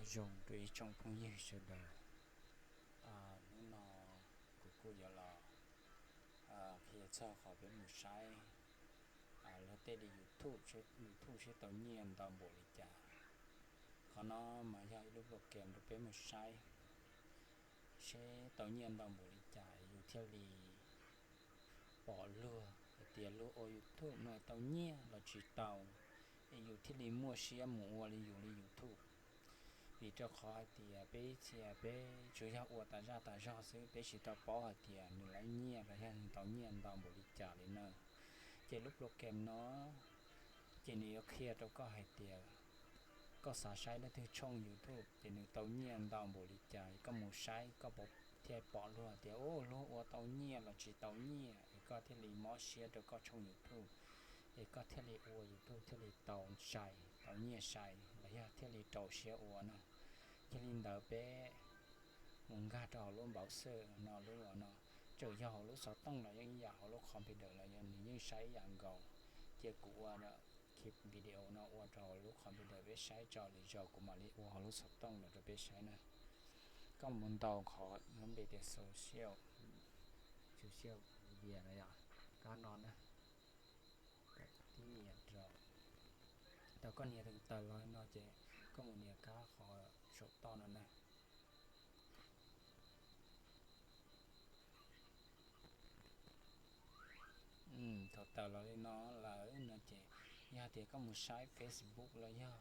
Zoo rau ib tsoom phooj ywg sawv daws, hnub no kuv kuj yuav los qhia txog qhov peb mus saib luag tej li YouTube, YouTube seb tau nyiaj ntau npaum li cas. Qhov no mas yog ib lub program rau peb mus saib seb tau nyiaj ntau npaum li cas yus thiaj li pom luag hais tias luag ua YouTube no tau nyiaj los tsis tau, es yus thiaj li muaj siab mus ua li yus li YouTube. Vim rau qhov hais tias peb ib txhia peb tsuas yog ua tas zaj tas zog xwb, peb tsis tau paub hais tias nws lawv nyiaj los yog nws tau nyiaj ntau npaum li cas li na. Ces lub program no ces nws yuav qhia rau koj hais tias koj xav saib leej twg tshooj YouTube ces nws tau nyiaj ntau npaum li cas, koj mus saib koj thiaj pom luag tias, u, luag ua tau nyiaj los tsis tau nyiaj, es koj thiaj li mob siab rau koj tshooj YouTube, es koj thiaj li ua YouTube thiaj li tau sai, tau nyiaj sai los yog thiaj li rau siab ua na. Yog li ntawd peb mus nkag rau hauv lub npauv xwb no, lub no txawm yog hauv lub xov tooj los yeej ib yam, hauv lub computer los yog nws yeej saib ib yam nkaus. Ces kuv ua video no ua rau hauv lub computer peb saib tso, lwm zaus kuv mam li ua hauv lub xov tooj los rau peb saib na. Koj mus ntaus qhov lub npe tias social, social media no yom, kab no na. Tib nias rau, thaum koj nias tawm los no ces koj mus nias kab qhov saum toj no na. Thaum tawm los li no lawm no ces yog tias koj mus saib Facebook los yog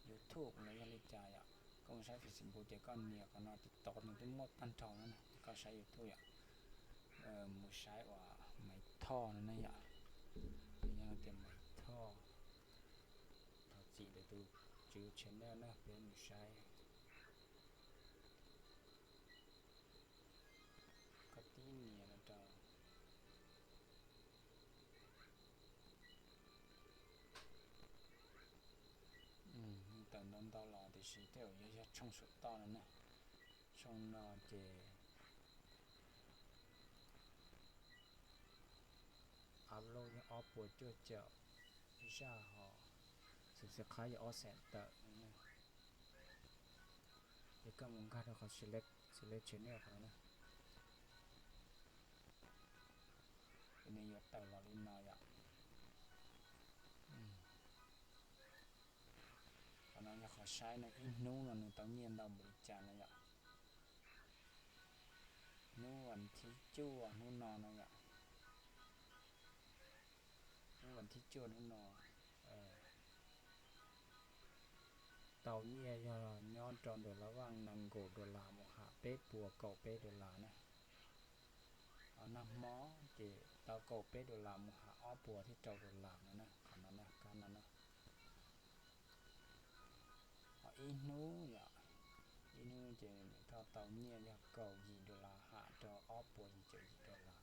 YouTube los yog li cas yom, koj mus saib Facebook ces koj nias qhov no, TikTok nws twb muaj tag nrho no na, ces koj saib YouTube yom. Mus saib uas Maiv Thoj no na yom, yog tias Maiv Thoj, thov txim lawv tus tswv channel na, peb mus saib. Koj tib nias no rau. Tawm ntau ntau los tiam sis tej zaum yog, yog tshooj saum toj no na. Tshooj no ces upload yog ob puas cuaj caum zaj, ho subscribe yog ob xees tawm. Ces koj mus nkag rau qhov select, select channel qhov no na. Ces nws yuav tawm los li no yom. Qhov no yog qhov saib no ib hnub no nws tau nyiaj ntau npaum li cas no yom. Hnub vas thib cuaj hnub no no yom. Hnub vas thib cuaj hnub no tau nyiaj yog nyob rau ntawm lab vaj nees nkaum dollar mus ham peb puas kaum peb dollar na. Ho nag hmo ces tau kaum peb dollar mus ham ob puas thiab rau dollar no na, qhov no na, kab no na. Ho ib hnub yom, ib hnub ces Maiv Thoj tau nyiaj yog kaum yim dollar ham rau ob puas yim caum yim dollar.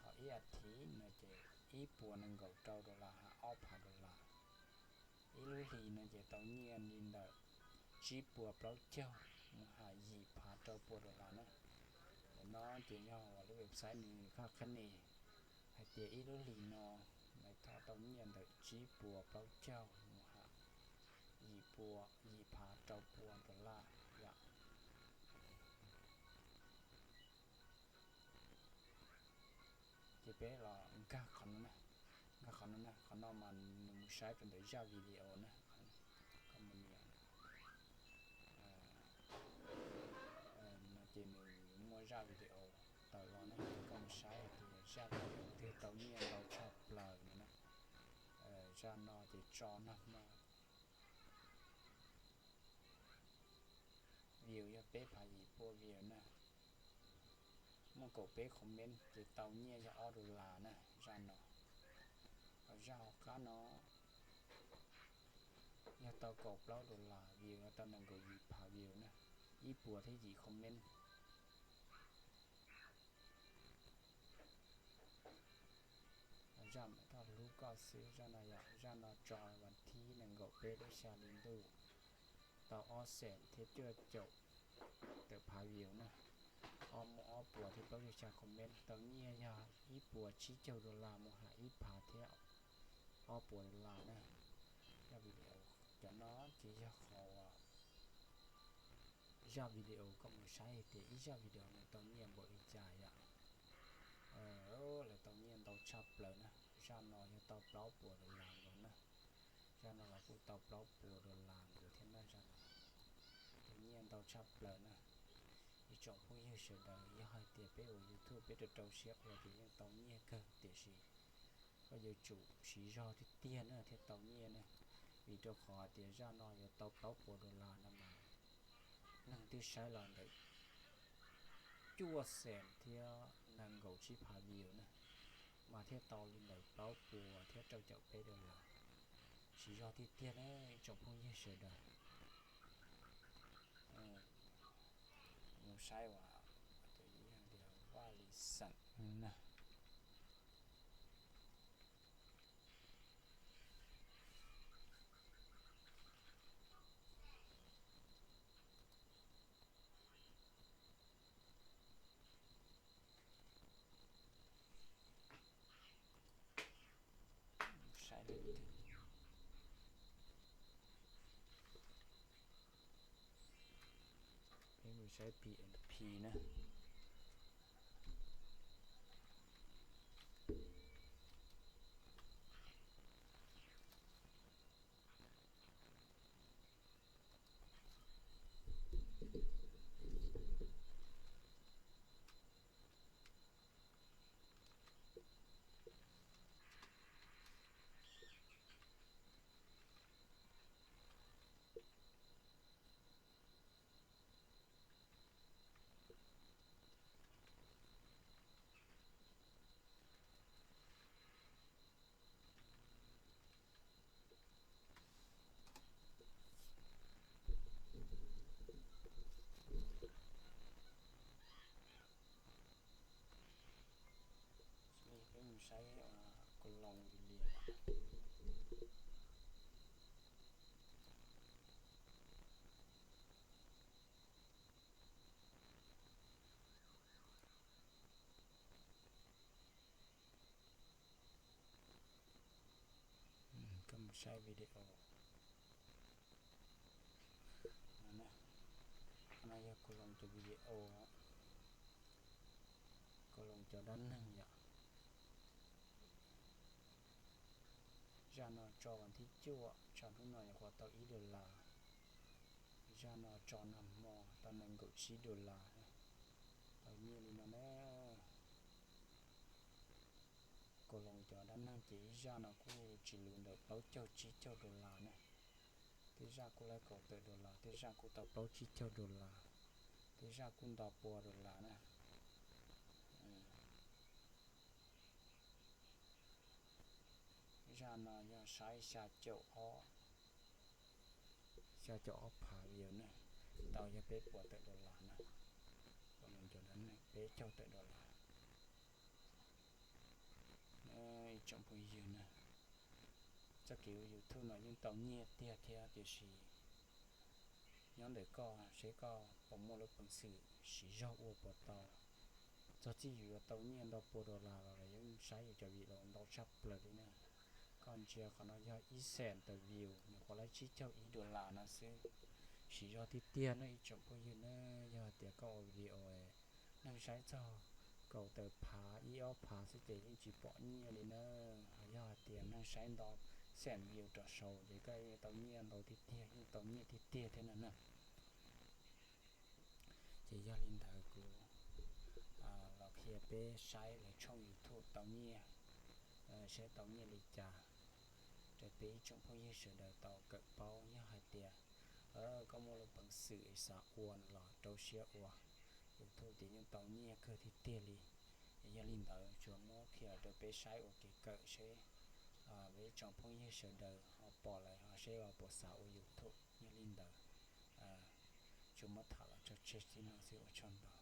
Ho ib as thiv no ces ib puas nees nkaum rau dollar ham ob phav dollar. Ib lub hlis no ces tau nyiaj li ntawm tsib puas plaub caug mus ham yim phav rau puas dollar na. Tam no ces yog lub website nws qhia qhia ne hais tias ib lub hlis no Maiv Thoj tau nyiaj ntawm tsib puas plaub caug mus ham yim pua, yim phav rau puas dollar yom. Ces peb los nkag qhov no na, nkag qhov no na, qhov no mas nws mus saib rau ntawm zaj video na. Koj mus nias no ces nws muaj zaj video tawm los na, koj mus saib tias zaj video twg tau nyiaj ntau tshaj plaws no na. Zaj no ces tso nag hmo, view yog peb phav yim pua view na. Muaj kaum peb comment ces tau nyiaj yog ob dollar na, zaj no. Ho zaj hauv qab no yog tau kaum plaub dollar view, yog tau nees nkaum yim phav view na, ib puas thiab yim comment. Zaj Maiv Thoj hlub koj xwb, zaj no yom, zaj no tso vas thib nees nkaum peb lub xya hli ntuj, tau ob xees thiab cuaj caum tawm phav view na, ob, muaj ob puas thiab plaub caug xya comment, tau nyiaj yog ib puas tsib caug dollar mus ham ib phav thiab ob puas dollar na. Zaj video cov no ces yog qhov uas zaj video koj mus saib hais tias ib zaj video nws tau nyiaj npaum li cas yom. Lawv tau nyiaj ntau tshaj plaws na, zaj no yog tau plaub puas dollar nkaus na. Zaj no los kuj tau plaub puas dollar nkaus thiab na, zaj no tau nyiaj ntau tshaj plaws na. Ib tsoom phooj ywg sawv daws, yog hais tias peb ua YouTube peb rau rau siab ua ces yeej tau nyiaj kawg, tiam sis koj yuav tsum siv zog tiag tiag na thiaj tau nyiaj na. Vim rau qhov hais tias zaj no yuav tau plaub puas dollar no mas neeg twb saib los ntawm cuaj xees thiab nees nkaum tsib phav view na, mas thiaj tau li ntawm plaub puas thiab rau caum peb dollar. Siv zog tiag tiag na ib tsoom phooj ywg sawv daws. Mus saib uas tus yog tias Vaj Lis Xeem na. Saib, peb mus saib P N P na. Peb mus saib Colombia. Koj mus saib video no, no yog Colombia cov video, Colombia cov dab neeg yom. Zaj no tso vas thib cuaj, tso hnub no nyuam qhuav tau ib dollar. Zaj no tso nag hmo tau nees nkaum tsib dollar, tau nyiaj li no na. Colombia cov dab neeg ces ib zaj no kuj tsis luv ntawm plaub caug tsib caug dollar na. Tej zaj kuj lawm kaum tawm dollar, tej zaj kuj tau plaub tsib caug dollar, tej zaj kuj nto pua dollar na. Zaj no yog saib xya caum ob, xya caum ob phav view na, tau yog peb puas tawm dollar na, peb caug tawm dollar. Ib tsoom phooj ywg na, txoj kev ua YouTube no yeej tau nyiaj tiag thiab, tiam sis nyob ntawm koj seb koj puas muaj lub peev xwm siv zog ua puas tau. Txog txij yus yuav tau nyiaj ntau pua dollar los lawv yeej saib yus cov video ntau tshaj plaws li na. Koj ntsia qhov no yog ib xees tawm view, nyuam qhuav lawm tsib caug ib dollar no xwb. Siv zog tiag tiag na ib tsoom phooj ywg na, yog hais tias koj ua video neeg saib txog kaum tawm phav ib ob phav xwb ces yeej tsis pom nyiaj li na. Ho yog hais tias neeg saib nto xees view rov saud ces koj yeej tau nyiaj ntau tiag tiag, yeej tau nyiaj tiag tiag thiab no na. Ces yog li ntawd kuv los qhia peb saib lawv tshooj YouTube tau nyiaj, saib tau nyiaj li cas rau peb ib tsoom phooj ywg sawv daws tau kawm paub. Yog hais tias koj muaj lub peev xwm xav ua los rau siab ua, YouTube ces yeej tau nyiaj kawg tiag tiag li. Yog li ntawd tsuas muab qhia rau peb saib ua kev kawm seb peb ib tsoom phooj ywg sawv daws ho pom lawm ho seb ho puas xav ua YouTube. Yog li ntawd tsuas muab tham los tso tseg txij no xwb, ua tsaug ntau.